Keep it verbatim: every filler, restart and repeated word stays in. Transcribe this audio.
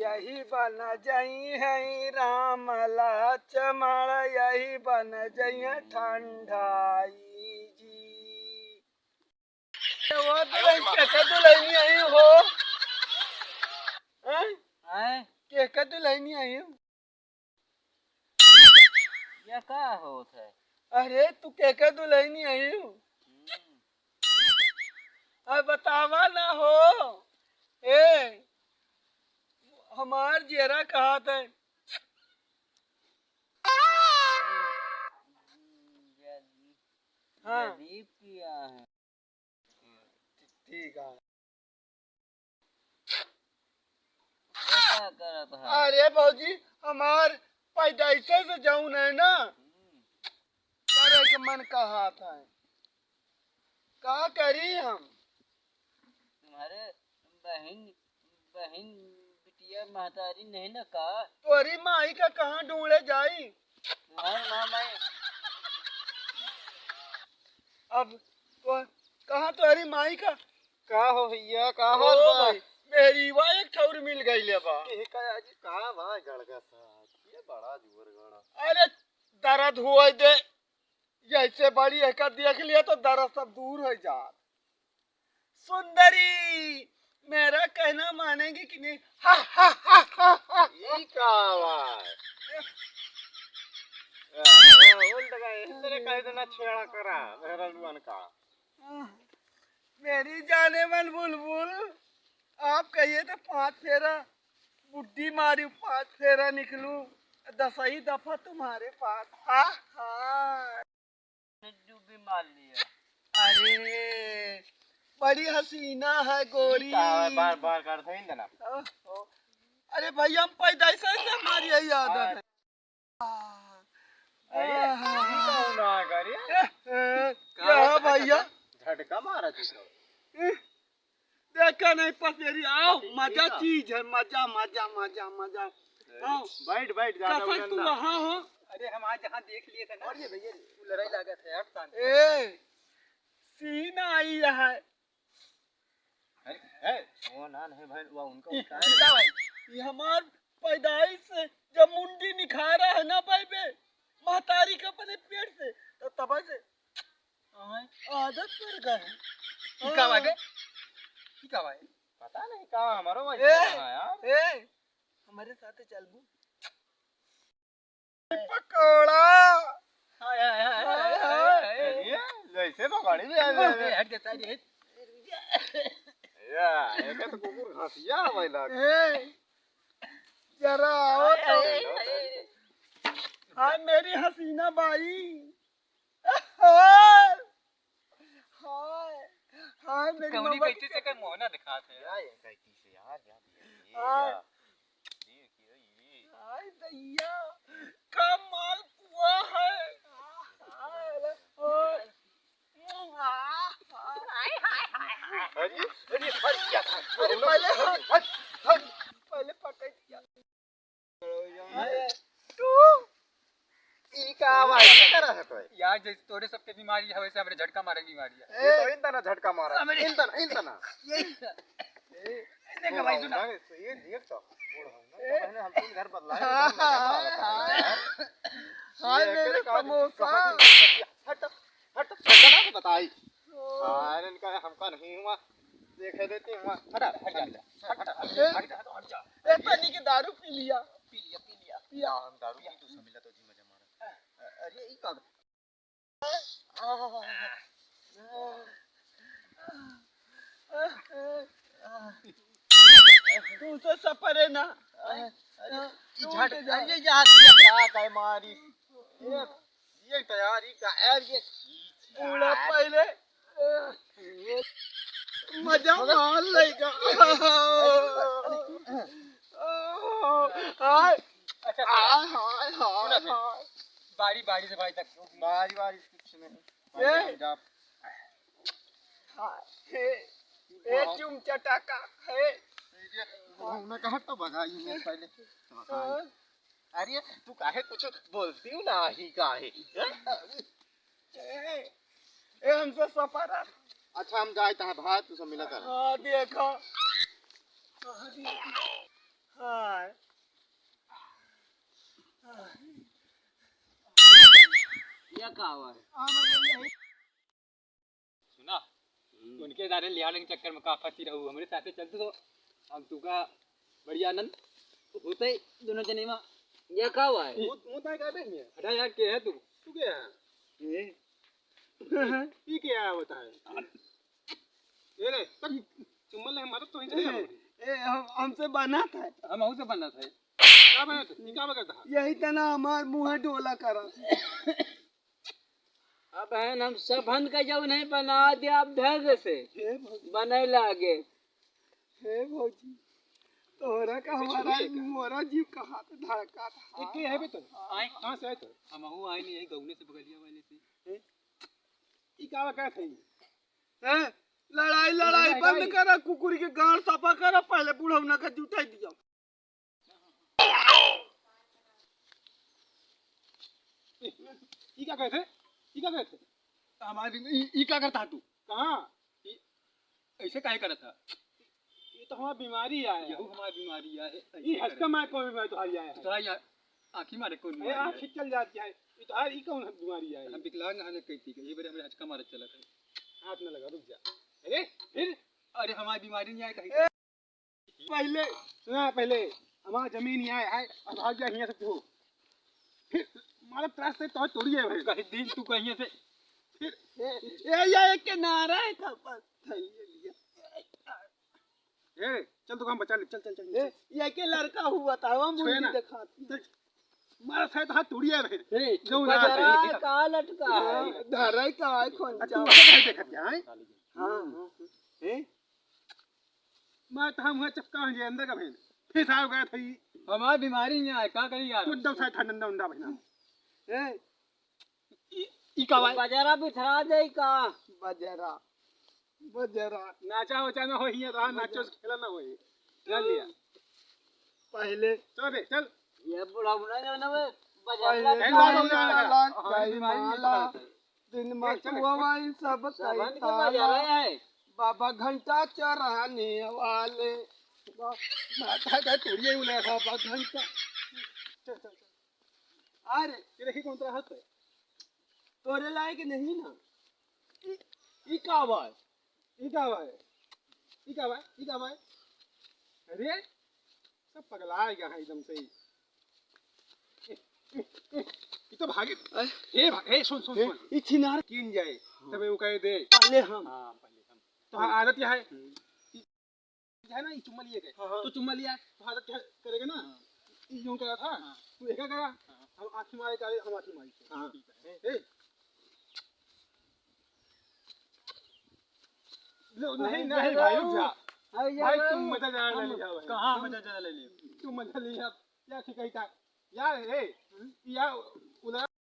यही बन जइहैं राम लक्ष्मण, यही बन जइहैं ठंडाई जी। ए, वो दुलहिन, केके दुलहिनी आई हो? हैं? हैं? केके दुलहिनी आई हो? ये का होत है? अरे, तू केके दुलहिनी आई हो? हम्म। अब बतावा ना हो। ए, हमार जियरा कहत है। हाँ। जदीप किया है। ठीक है। ये का करत है? अरे भौजी, हमार पैदाइशे से जौन है ना, हम्म। करे के मन कहत है। का करी हम? तुम्हारे बहिन, बहिन, बिटिया महतारी नहीं ना का? तोरी माई का कहाँ ढूंढे जाई? तुम्हारे माँ माई। अब तो कहाँ तोरी माई का? का हो भैया, का ओ हाल बा? भाई, मेरी वा एक ठौर मिल गई ले बा। के का आज का बा गड़गा सा? ये बड़ा जोर गड़ा। अरे दर्द हुआ दे, जैसे बड़ी एका देख लिया तो दर्द सब दूर हो जात। सुंदरी, मेरा कहना मानेगी कि नहीं? हा, हा, हा, हा, हा। ई का आवाज? ए, ए, उल्ट गए, इस तरह कह देना छेड़ा करा, मेहरानुअन का। मेरी जानेमन बुलबुल, आप कहिए तो पाँच फेरा बुड्डी मारी, पाँच फेरा निकलू, दसही दफा तुम्हारे पास। हा, हा। डूबी मार लिया। अरे, बड़ी हसीना है गोरी। का बार बार कर थोड़ी देना। ओहो। अरे भैया, हम पैदाइश से हमारी यही आदत है। अरे, ई कौन आ गया रे? ए, ए, का क्या है भैया? झटका मारा जी तो। ए, देखा नहीं पसेरी, आओ, मजा चीज है, मजा, मजा, मजा, मजा। आओ। बैठ, बैठ, ज्यादा कसर उड़न तू ना। वहाँ हो। अरे, हम आज जहाँ देख लिए थे ना, अरे भैया, तू लड़ाई लागत है, हट शांत। ए, सीन आई है। अरे, ए, वो ना नहीं भाई, वो उनका ई, उठा ई है। का भाई? ई हमार पैदाइश से जब मुंडी निखारा है ना भाई बे, महतारी के अपने पेट से, तो तब से आय। आदत पड़ गए। ई का बात है? ई का बात है? पता नहीं का, हमारो भाई ए, कहाँ है यार? ए, हमारे साथ चलबू? पकौड़ा। हाय, हाय, हाय, हाय, हाय, हाय। अरे, जैसे पकौड़ी भी आ गए। हट जाता है रे। या, एके तो कुकुर घासिया है भाई लाग। ए, जरा आओ तो। हाय, हाय, हाय। हाय, मेरी हसीना बाई। हाय, हाय, हाय, मेरी कौनी मम्मा कैंची से कर मोहना दिखात है। या, ये कैंची से यार, या, ये, ये, हाँ। या। ये, ये, ये। हाय दैया, का माल पुआ है। हाय, हाय। हाय, हाय, हाय। अरे, अरे, अरे, क्या था? अरे, पहले हट, हट, हट। पहले पकड़ लिया। तू ई का आवाज नहीं कर रहा है कोई? यार, जैसे तोरे सबके बीमारी है, वैसे हमरे झटका मारे के बीमारी है। ये तो इन तना झटका मारा, हमरे इन तना, इन तना। ये, ए, देखो भाई, सुना। ये देख तो, बूढ़ा है ना, तो पहले हम तीन घर बदलाए, हाँ, एकदम मजा आ रहा है यार। हाँ, ये मेरे समोसा। हट, हट, हट, ना बताई। ओ। हाँ, इनका हमका नहीं हुआ। देखे देती हुआ। हटा, हट जा, हट जा, हट जा, हट जा, हट जा। ए, तनी के दारू पी लिया। पी लिया, पी लिया। पिया। हम दारू पी, तू सब मिला तो जी मजा मारा। अरे, ई का? तू से सपरे ना। अरे, ई झट, अरे, यार, ये क्या मारी? ये ये तैयारी का, यार, ये बूढ़ा पहले मजा मार लेगा। हाय। अच्छा, हाय, हाय, हाय, सुना फिर। हाय। बारी, बारी से भाई तक। बारी, बारी से कुछ नहीं। ए। भाई, हम जा। हाय, हे, ए, चुम चटाका, हे। ये, उन्हें कहा तो भगाई मैं पहले। हाँ। अरे, तू काहे कुछ बोलती हूँ ना ही काहे? हैं? ए, ए, हमसे सपरा। अच्छा, हम जाए तहाँ भाई, तू सब मिला कर। हाँ, देखा। आय। या का हुआ है? सुना, हम्म। उनके दारे लियाने के चक्कर में का फंसी रहू, हमरे साथे चलते तो हम तुका बढ़िया आनंद होते दोनों जने में। या का हुआ है? मुंह, मुंह ताए का बे हियाँ? हटा यार, के है तू? तू के है? ए? ई के है बताए? ये रे, तब चुम्बल ले, हम मदद तो नहीं ए, चलेगा। ए, हम, हमसे बना था। हम हमसे बना था। का बना था? ई का बना था? यही तना हमार मुंह डोला करा। अब है हम सबन का जब नहीं बना दिया, अब ढंग से हे भौजी। बने लागे। हे भौजी, तोहरा का हमारा मोरा जीव का हाथ धड़का था। ये के है बे तो? आए। कहाँ से आए तो? हमहू आए नहीं, यही गौने से बगलिया वाले से। हैं? ई का बा, का खाई? हैं? लड़ाई, लड़ाई लड़ाई, बंद लड़ाई। करा, कुकुरी के गांड सफा करा, पहले बुढ़ौना का जुटाई दिया। ई का कहते? ई का कहते? हमारी, ई, ई का करता है तू? कहाँ? ई, ऐसे काहे करत है? ये तो हमारी बीमारी है। यहू हमारी बीमारी है, ऐसे ई हचका करे। मारे कौन बीमारी तुम्हारी आया है? तुम्हारी आ-, आँखी मारे कौन ए, बीमारी आँख है? चल जाती है। ये तो हर ई कौन बीमारी है? हम विकलांग हन, कहती के, ये बेरे हमरे हचका मारे चलत है। हाथ न लगा, रुक जा। अरे, फिर? अरे, हमारी बीमारी नहीं आए कहीं। ए, पहले, सुना पहले, हमार जमीन यहाँ है, अब भाग जा यहाँ से तू। फिर मारा त्रास से तो तोड़ी है भाई। कहीं दिन तू कहीं से। फिर ए, ए, ये एक किनारा है था, बस, सही है भैया। ए, चल तो काम बचा ले, चल, चल, चल, ए, चल। ये के लड़का हुआ था, हम छुए मुंडी ना। दिखाती। चल, मारा शायद हाथ तोड़ी है भाई। ए, जो ना बजरा है। का लटका है? हाँ, धरा है का है, खोंचा? तू ऐसे नहीं देखत क्या है? हाँ, हाँ, हाँ। ए? मैं तो हम हुआ चपका हो जाए अंदर का बहन। फिर साहब गया था ये। हमार बीमारी नहीं आए, का करी यार? कुछ दम साहब ठंडा उंडा बहना। ए, ई, ई का भाई? बजरा बिथरा दे का? बजरा, बजरा। नाचा उचा ना होई है, तो हाँ, नाचो से खेला ना होई। चल लिया। पहले चल बे, चल। ये बुढ़ा बुढ़ा जो ना बे, बजरा पहले लाल लाल लाल लाल हमारी कई बीमारी नहीं माला। पकड़ता है। दिन ए, चल, मथुआ चल। माई सब सबन कई के ताला। बजरा है। बाबा घंटा चराने वाले। बा-, माता का तोड़िए उन्हें बाबा घंटा। चल, चल, चल। अरे, ये देखिए कौन तरह हाथ है। तोरे लायक नहीं ना। ई, ई का बा? ई का बा? ई का बा? ई का बा? अरे, सब पगला गया है एकदम से ही। ई तो भागे। अरे। हे भा-, हे सुन, सुन, हे, सुन। ई छिनार कीन जाए, हाँ। तबे वो कहे दे। पहले हम। हाँ, पहले हम। तो हाँ, आदत यह है। हम्म। है ना, ये चुम्मा लिए गए। हाँ, हाँ। तो चुम्मा लिया, तो हालत क्या करेगा ना? हाँ। ये यूं करा था, हाँ। तू एक करा, हाँ। हम आँखी मारे का, हम आँखी मारी। हाँ। ए, लो, नहीं, अरे, नहीं, भाई, रुक जा। अरे, भाई, यार, तुम मजा ज्यादा ले हम लिया, भाई। कहाँ मजा ज्यादा ले लिया? तुम मजा लिया, क्या ठीक है, क्या? यार, ए, यार, उधर